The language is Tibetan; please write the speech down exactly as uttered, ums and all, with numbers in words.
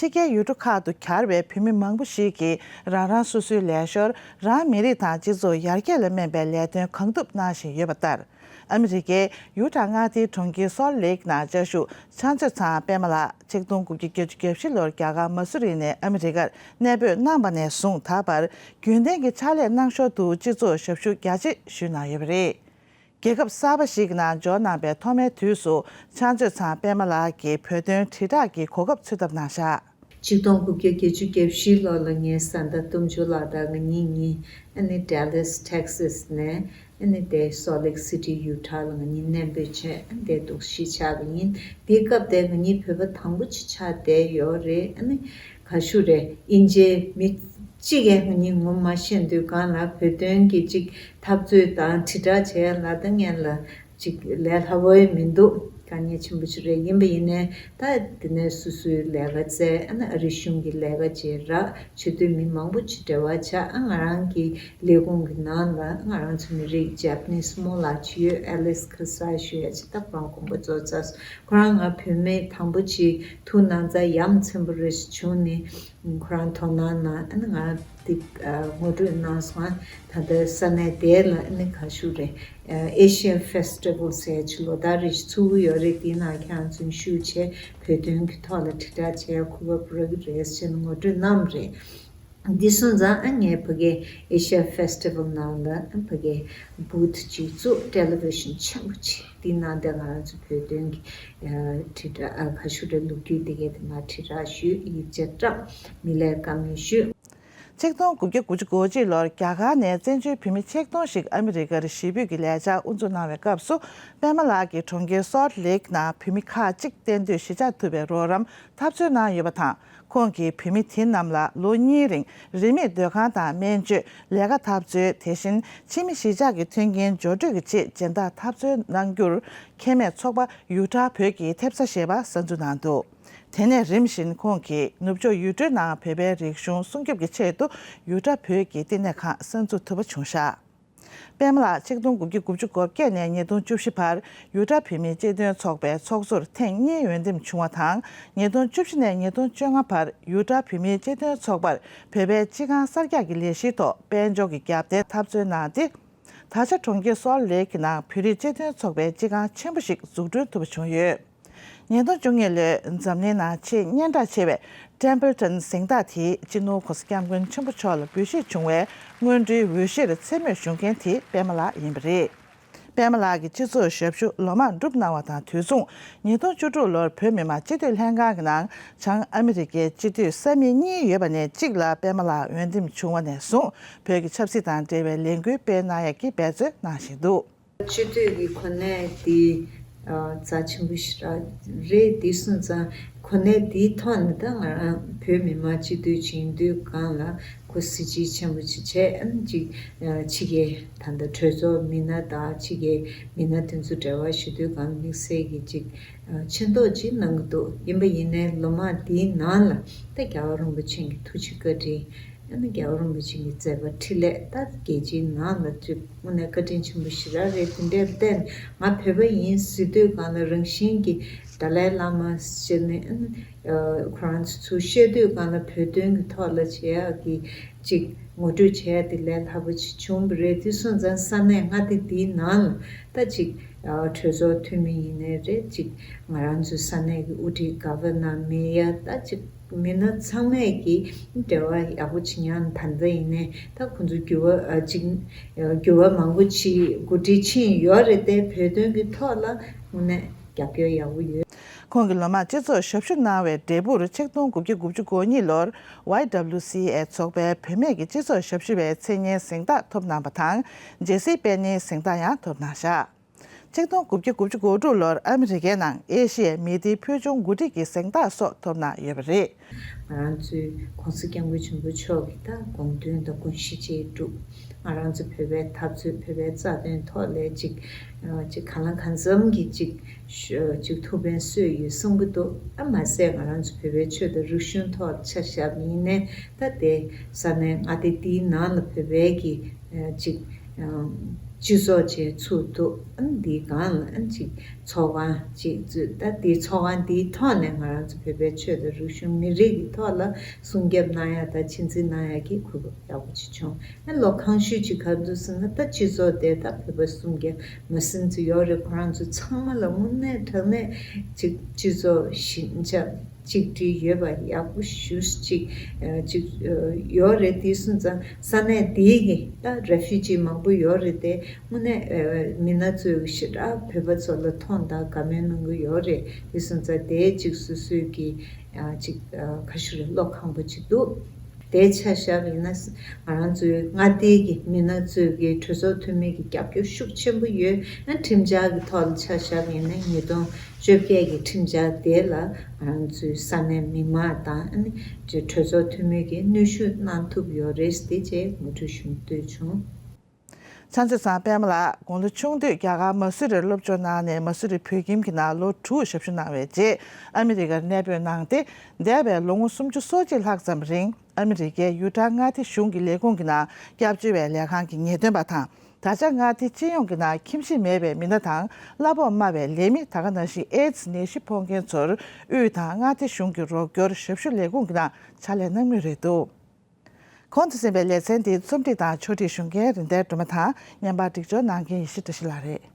ཕྱི་རྒྱལ་ཡུལ་གྲུ་ཁག་ཏུ་གྱར་བའི་བོད་མི་མང་པོ་ཞིག་གིས་རང་རང་སོ་སོའི་ལས་ཞོར་རང་མི་རིགས་དང་སྤྱི་ཚོགས་ཡར་རྒྱས་ལ་སྨན་པའི་ལས་དོན་གང་ཐུབ་གནང་བཞིན་ཡོད་པ་ལྟར། ཨ་མི་རི་ཀའི་ཡུ་ཊ་མངའ་སྡེའི་གྲོང་ཁྱེར་སོལ་ལེག་ནང་བཅའ་བཞུགས་ཕྱག་མཛོད་ཚང་པད་མ་ལགས་ཆིག་སྟོང་དགུ་བརྒྱ་བརྒྱད་ཅུ་གྱ་བཞི་ལོར་རྒྱ་གར་མ་སུ་རི་ནས་ཨ་མི་རི་ཀར་གནས་སྤོས་གནང་བ་ནས་བཟུང་ད་བར་རྒྱུན་ལྡན་གྱི་ཕྱག་ལས་གནང་ཞོར་དུ་སྤྱི་ཚོགས་ཞབས་ཞུ་རྒྱ་ཆེ་ཞུས་གནང་ཡོད་པ་རེད། རྒྱལ་ཁབ་གསར་པ་ཞིག་གི་ནང་འབྱོར་གནང་པའི་ཐོག་མའི་དུས་སུ་ཕྱག་མཛོད་ཚང་པད་མ་ལགས་ཀྱིས་བོད་དོན་དྲིལ་བསྒྲགས་ཀྱི་གོ་སྐབས་འཚོལ་ཐབས་གནང་བཞག་ཆིག་སྟོང་དགུ་བརྒྱ་བརྒྱད་ཅུ་གྱ་བཞི་ལོ་ལ་ངའི་བཟའ་ཟླ་ལྟོ་འཇོ་ལགས་དང་ང་གཉིས་གཉིས་ཨ་ནི་Dallas Texas ནས་ཨ་ནི་དེ་Salt Lake City Utah ལ་ང་གཉིས་གནས་སྤོས་བྱས་ཨ་ནི་དེ་འདུག་གཞིས་ཆགས་པ་ཡིན། དེའི་སྐབས་དེ་ང་གཉིས་བོད་པ་དང་པོ་ཅིག་ཆགས་བསྡད་ཡོད་རེད། ཨ་ནི་ག་ཞུ་རེད། དབྱིན་ཇིའི་མི་གཅིག་གིས་ང་གཉིས་ངོ་མ་ཤེས་དུས་སྒང་ལ་བོད་དོན་གྱི་ཅིག་འཐབ་རྩོད་དང་དྲིལ་བསྒྲགས་བྱས་ལ་ད་ངན་ལ་ཅིག་ལས་སླ་བོ་མི་འདུག་དཀའ་ངལ་ཆེན་པོ་ཞིག་རེད། ཡིན་པ་ཡིན་ནའི་ད་དེ་ནས་སོ་སོའི་ལས་ཀ་བཙལ་ཨ་ནི་ཨ་རི་གཞུང་གི་ལས་ཀ་བྱེད་རག་བྱེད་དུས་མི་མང་པོ་ཅིག་འབྲེལ་བ་ཆགས། ཨ་ང་རང་གི་ལས་ཁུངས་ཀྱི་ནང་ལ་ང་རང་ཚོ་མི་རིགས་Japanese སྨོ་ལགས་ཅིག་ཡོད། Alice Kasai ཞུ་ཡ་ཅིག་ད་ཁོ་རང་དགོངས་པ་རྫོགས་ཚར་སོང་། ཁོ་རང་ང་བུད་མེད་དང་པོ་ཅིག་ཐུག་གནང་ཙང་ཡ་མཚན་པོ་རེ་ཞིག་བྱུང་ནས་ཁོ་རང་དོ་སྣང་གནང་ཨ་ནི་ང་འདི་ངོ་སྤྲོད་གནང་སོང་། ད་ལྟ་ས་གནས་དེ་ལ་ཨ་ནི་ག་ཞུ་རེད། Asia Festival ཟེར་ཅིག་ལོ་ལྟར་རེ་ཞིག་ཚུགས་ཀྱི་ཡོད་རེད། དེའི་ནང་ཁྱེད་རང་ཚོ་ཞུགས་བྱས་བོད་དོན་གྱི་ཐོག་ལ་དྲིལ་བསྒྲགས་བྱས་གོ་སྐབས་རག་གི་རེད་ཟེར་ནས་ངོ་སྤྲོད་གནང་བ་རེད། འདི་སོང་ཙང་ཨ་ངས་ཕ་གིའི་Asia Festival ནང་ལ་ཨ་ཕ་གིའི་booth ཅིག་བཙུགས། television ཆེན་པོ་ཅིག་འདི་ནང་དེ་ང་རང་ཚོ་བོད་དོན་གྱི་ཨ་དྲིལ་བསྒྲགས་ཨ་ག་ཞུ་རེད། ལོ་རྒྱུས་དེ་གའི་དེ་མ་དྲིལ་བསྒྲགས་ཞུས། ཡིག་ཆ་བཀྲམ། མི་ལ་བཀའ་མོལ་ཞུས། ཆིག་སྟོང་དགུ་བརྒྱ་དགུ་བཅུ་གོ་གཅིག་ལོར་རྒྱ་གར་ནས་བཙན་བྱོལ་བོད་མི་ཆིག་སྟོང་ཞིག་ཨ་མི་རི་ཀར་གཞིས་སྤོས་ཀྱི་ལས་འཆར་དབུ་འཛུགས་གནང་བའི་སྐབས་སུ་པད་མ་ལགས་ཀྱིས་གྲོང་ཁྱེར་སོལ་ལེག་ནང་བོད་མི་ཁག་ཅིག་གཏན་སྡོད་གཞིས་ཆགས་ཐུབ་པའི་རོགས་རམ་འཐབ་རྩོད་གནང་ཡོད་པ་དང་། ཁོང་གིས་བོད་མི་དེ་རྣམས་ལ་ལོ་གཉིས་རིང་རིན་མེད་སྡོད་ཁང་དང་སྨན་བཅོས། ལས་ཀ་འཐབ་རྩོད། དེ་བཞིན་ཕྱི་མི་གཞིས་ཆགས་ཀྱི་མཐུན་རྐྱེན་སྦྱོར་སྤྲོད་ཀྱི་ཆེད་སྦྱིན་བདག་འཐབ་རྩོད་གནང་རྒྱུར་ཁེ་མེད་ཚོགས་པ་ཡུ་ཊ་བོད་ཀྱི་ཐེབས་རྩ་ཞེས་པ་གསར་འཛུགས་གནང་འདུག་དེ་ནས་རིམ་བཞིན་ཁོང་གིས་ནུབ་ཕྱོགས་ཡུལ་གྲུའི་ནང་བོད་པའི་རིག་གཞུང་སྲུང་སྐྱོབ་ཀྱི་ཆེད་དུ་ཡུ་ཊ་བོད་ཀྱི་བསྟི་གནས་ཁང་གསར་འཛུགས་ཐུབ་པ་བྱུང་བཞག་པད་མ་ལགས་ཆིག་སྟོང་དགུ་བརྒྱ་དགུ་བཅུ་གོ་བརྒྱད་ནས་ཉིས་སྟོང་བཅུ་བཞི་བར་ཡུ་ཊ་བོད་མིའི་སྤྱི་མཐུན་ཚོགས་པའི་ཚོགས་གཙོར་ཐེངས་གཉིས་འོས་འདེམས་བྱུང་བ་དང་། ཉིས་སྟོང་བཅུ་བཞི་ནས་ཉིས་སྟོང་བཅོ་ལྔ་བར་ཡུ་ཊ་བོད་མིའི་སྤྱི་མཐུན་ཚོགས་པར་བོད་པའི་སྤྱི་ཁང་གསར་རྒྱག་གི་ལས་གཞིའི་ཐོག་དཔལ་འབྱོར་གྱི་རྒྱབ་རྟེན་འཐབ་རྩོད་གནང་སྟེ། ད་ཆ་གྲོང་ཁྱེར་སོལ་ལེག་གི་ནང་བོད་རིགས་སྤྱི་མཐུན་ཚོགས་པའི་སྤྱི་ཁང་ཆེན་པོ་ཞིག་འཛུགས་སྐྲུན་ཐུབ་པ་བྱུང་ཡོད། ཉིས་སྟོང་བཅུ་གཉིས་ལོའི་འཛམ་གླིང་ནང་ཆེས་སྙན་གྲགས་ཆེ་བའི་Templeton གཟེངས་རྟགས་དེའི་སྤྱི་ནོར་༸གོང་ས་༸སྐྱབས་མགོན་ཆེན་པོ་མཆོག་ལ་འབུལ་བཞེས་བྱུང་བའི་སྔོན་འགྲོའི་འོས་གཞིར་མཚན་སྨོད་ཞུ་མཁན་དེ་པད་མ་ལགས་ཡིན་པ་རེད། པད་མ་ལགས་ཀྱི་སྤྱི་ཚོགས་ཞབས་ཞུ་ལོ་མང་བསྒྲུབས་གནང་བ་དང་དུས་མཚུངས་ཉིས་སྟོང་བཅུ་དྲུག་ལོར་བོད་མི་མང་སྤྱི་འཐུས་ལྷན་ཁང་གི་ནང་བྱང་ཨ་མི་རི་ཀའི་སྤྱི་འཐུས་ས་མིག་གཉིས་ཡོད་པ་ནས་གཅིག་ལ་པད་མ་ལགས་འོས་འདེམས་བྱུང་བ་ནས་བཟུང་བོད་ཀྱི་ཆབ་སྲིད་དང་འབྲེལ་བའི་ལས་འགུལ་སྤེལ་གནང་ཡག་གི་འབད་བརྩོན་གནང་བཞིན་འདུག་སྤྱི་འཐུས་ཀྱི་གོ་གནས་འདི་ཨ་རྩ་ཆེན་པོ་ཞིག་ར་རེད། འདི་སོང་ཙང་གོ་གནས་འདིའི་ཐོག་ནས་ད་ང་རང་བོད་མི་མང་སྤྱི་འཐུས་ཡིན་དུས་སྒང་ལ་ཁོ་གཟི་བརྗིད་ཆེན་པོ་ཞིག་བྱས། ཨ་ནི་ཅིག་ཨ་ཕྱི་རྒྱལ་ད་ལྟ་གྲོས་ཚོགས་མི་སྣ་དང་ཕྱི་རྒྱལ་མི་སྣ་དེ་ཚོ་འབྲེལ་བ་ཞུ་དུས་སྒང་དམིགས་བསལ་གྱི་ཅིག་ཨ་མཁྱེན་རྟོགས་ཅིག་གནང་གི་འདུག་ཡིན་པ་ཡིན་ནའི་ལོ་མང་འདིའི་ནང་ལ་ད་རྒྱལ་བ་རིན་པོ་ཆེ་གི་ཐུགས་རྗེ་བཀའ་དྲིན། ཨ་ནི་རྒྱལ་བ་རིན་པོ་ཆེ་གི་མཛད་པ་འཕྲིན་ལས་ད་རྒྱལ་སྤྱིའི་ནང་ལ་ཅིག་དངོས་གནས་བཀའ་དྲིན་ཆེན་པོ་ཞེ་དྲག་རེད། དེ་འདྲའི་བརྟེན་ང་བོད་པ་ཡིན་ཟེར་དུས་སྒང་ལ་རང་བཞིན་གྱིས་ཏཱ་ལའི་བླ་མ་ཟེར་ནས་ཨ་ནི་ཁོ་རང་ཚོ་ཚུར་བཤད་དུས་སྒང་ལ་བོད་དོན་གྱི་ཐོག་ལ་བྱེད་ཡག་གི་ཅིག་ངོ་སྤྲོད་བྱེད་ཡག་དེ་ལས་སླ་པོ་ཅིག་བྱུང་བ་རེད། དེ་སོང་ཙང་ས་གནས་མངའ་སྡེ་འདིའི་ནང་ལ་ད་ཅིག་གྲོས་ཚོགས་འཐུས་མི་ཡིན་ནའི་རེད། ཅིག་ང་རང་ཚོའི་ས་གནས་ཀྱི་དབུ་ཁྲིད་ག་བར་ན་མེ་ཡར་ད་ཅིག་མི་སྣ་ཚང་མས་ཀྱི་འབྲེལ་བ་ཡག་པོ་བྱེད་མྱོང་། ད་ལྟ་ཡིན་ནའི་ད་ཁོང་ཚོ་འགྱུར་བ་ཨ་ཅིག་འགྱུར་བ་མང་པོ་ཅིག་གོ་སྒྲིག་ཕྱིན་ཡོད་རེད་དེ། བོད་དོན་གྱི་ཐོག་ལ་དངོས་གནས་རྒྱབ་སྐྱོར་ཡག་པོ་ཡོད། ཁོང་གིས་ལོ་མང་སྤྱི་ཚོགས་ཞབས་ཞུ་གནང་བའི་འབྲས་བུར་ཆིག་སྟོང་དགུ་བརྒྱ་དགུ་བཅུ་གོ་གཉིས་ལོར་ཝའི་ཌབ་ལིའུ་སི་ཨེ་ཚོགས་པའི་བུད་མེད་ཀྱི་སྤྱི་ཚོགས་ཞབས་ཞུ་བའི་མཚན་སྙན་གཟེངས་རྟགས་ཐོབ་གནང་བ་དང་། ཇེ་སི་པེ་ནིའི་གཟེངས་རྟགས་ཡང་ཐོབ་གནང་བཞག་ཆིག་སྟོང་དགུ་བརྒྱ་དགུ་བཅུ་གོ་དྲུག་ལོར་ཨ་མི་རི་ཀའི་ནང་ཨེ་ཤི་ཡའི་མི་སྡེའི་ཕུལ་བྱུང་འགོ་ཁྲིད་ཀྱི་གཟེངས་རྟགས་སོགས་ཐོབ་གནང་ཡོད་པ་རེད། ང་རང་ཚོའི་༸གོང་ས་༸སྐྱབས་མགོན་ཆེན་པོ་མཆོག་གི་ད་དགོངས་དོན་དང་དགོངས་གཞི་བཅས་བསྒྲུབས། ང་རང་ཚོ་བོད་པའི་འཐབ་རྩོད་བོད་པའི་རྩ་དོན་ཐོག་ལ་ཅིག་ཅིག་གང་ལ་གང་འཚམ་གྱི་ཅིག་ཅིག་ཐུགས་ཕན་གསོས་ཡོད་བསམ་གྱི་འདུག་ཨ་མ་ཟད་ང་རང་ཚོ་བོད་པའི་ཆོས་དང་རིག་གཞུང་ཐོག་ཆ་བཞག་པ་ཡིན་ནའི་ད་དེ་ས་གནས་མངའ་སྡེ་འདིའི་ནང་ལ་བོད་པའི་གི་ཅིག་ སྤྱི་ཚོགས་བཅས་ཚུགས་ཐུབ། ཨ་ནི་འདིའི་སྒང་ལ་ཨ་ནི་ཅིག་ཚོགས་ཁང་ཅིག་བཙུགས། ད་འདིའི་ཚོགས་ཁང་འདིའི་ཐོག་ནས་ང་རང་ཚོ་བོད་པའི་ཆོས་དང་རིག་གཞུང་མི་རིགས་ཀྱི་ཐོག་ལ་སྲུང་སྐྱོབ་གནང་ཡ་དང་ཆེད་འཛིན་གནང་ཡ་གི་གོ་སྐབས་ཡག་པོ་ཅིག་བྱུང་། ཨ་ལོ་གང་ཤོས་ཅིག་ག་རེ་འདུག་ཟེར་ན། ད་སྤྱི་ཚོགས་དེ་ད་བོད་པ་སུམ་བརྒྱ་མ་ཟིན་ཙམ་ཡོད་རེད། ཁོ་རང་ཚོ་ཚང་མ་ལ་དངོས་གནས་དྲང་གནས་ཅིག་སྤྱི་ཚོགས་ཞི་འཇམ་གཅིག་སྒྲིལ་ཡོད་པ་ཡག་པོ་ཞེ་ཅིག་ཅིག་ཡོད་རེད། དེ་སོང་ཙང་ས་གནས་དེའི་གི་ད་རེ་ཕུ་ཇི་མང་པོ་ཡོད་རེད་དེ། དངོས་གནས་མི་སྣ་ཚོས་ཞེ་དྲག་བོད་པ་ཚོ་ལ་མཐོང་དང་དགའ་མོས་གནང་གི་ཡོད་རེད། དེ་སོང་ཙང་དེ་ཅིག་སོ་སོའི་གི་ཅིག་ཁ་ཤུ་རེ་བློ་ཁེངས་པོ་ཅིག་འདུག་དེ་ཆ་བཞག་པ་ཡིན་ན། ང་རང་ཚོའི་མངའ་སྡེའི་གི་མི་སྣ་ཚོས་གི་གྲོས་ཚོགས་འཐུས་མི་གི་རྒྱབ་སྐྱོར་ཤུགས་ཆེན་པོ་ཡོད། ཨ་ཁྲིམས་འཆར་གི་ཐོག་ལ་ཆ་བཞག་པ་ཡིན་ན་ཉིས་སྟོང་བཅོ་བརྒྱད་ཀྱི་ཁྲིམས་འཆར་དེ་ལ་ང་རང་ཚོའི་ས་གནས་མི་མང་དང་ཨ་ནི་གྲོས་ཚོགས་འཐུས་མི་གིས་གནོན་ཤུགས་གནང་ཐུབ་ཡོད་རེད་དེ་ཅེས་ངོ་སྤྲོད་ཞུ་འདོད་བྱུང་། ཚང་ཚེ་བཟང་པད་མ་ལགས་དགུང་ལོ་ཆུང་དུས་རྒྱ་གར་མ་སུ་རིར་སློབ་སྦྱོང་གནང་ནས་མ་སུ་རི་བོད་ཁྱིམ་གྱི་ནང་ལོ་དྲུག་ཞབས་ཞུ་གནང་བའི་རྗེས་ཨ་མི་རི་ཀར་གནས་སྤོས་གནང་སྟེ། འདས་པའི་ལོ་ངོ་སུམ་ཅུ་སོ་གཅིག་ལྷག་ཙམ་རིང་ཨ་མི་རི་ཀའི་ཡུ་ཊ་མངའ་སྡེ་གཞུང་གི་ལས་ཁུངས་ཀྱི་ནང་སྐྱབས་བཅོལ་བའི་ལས་ཁང་གི་ངེས་སྟོན་པ་དང་། ད་ཆ་མངའ་སྡེ་སྤྱི་ཡོངས་ཀྱི་ནང་ཁྱིམ་གཞིས་མེད་པའི་མི་སྣ་དང་གླ་ཕོགས་དམའ་བའི་ལས་མི། ད་ག་ནང་བཞིན་ཨེ་ཛི་ནད་གཞི་ཕོག་མཁན་ཚོར་དབུས་དང་མངའ་སྡེ་གཞུང་གི་རོགས་སྐྱོར་ཞབས་ཞུ་ལས་ཁུངས་ཀྱི་ནང་ཕྱག་ལས་གནང་མུས་རེད་འདུག་གོང་དུ་གསན་པའི་ལེ་ཚན་འདི་རྩོམ་སྒྲིག་དང་ཕྱོགས་སྒྲིག་ཞུ་མཁན་རིན་ལྡན་སྒྲོལ་མ་དང་། བརྙན་པར་སྒྲིག་སྦྱོར་གནང་མཁན་ཡེ་ཤེས་བཀྲ་ཤིས་ལགས་རེད།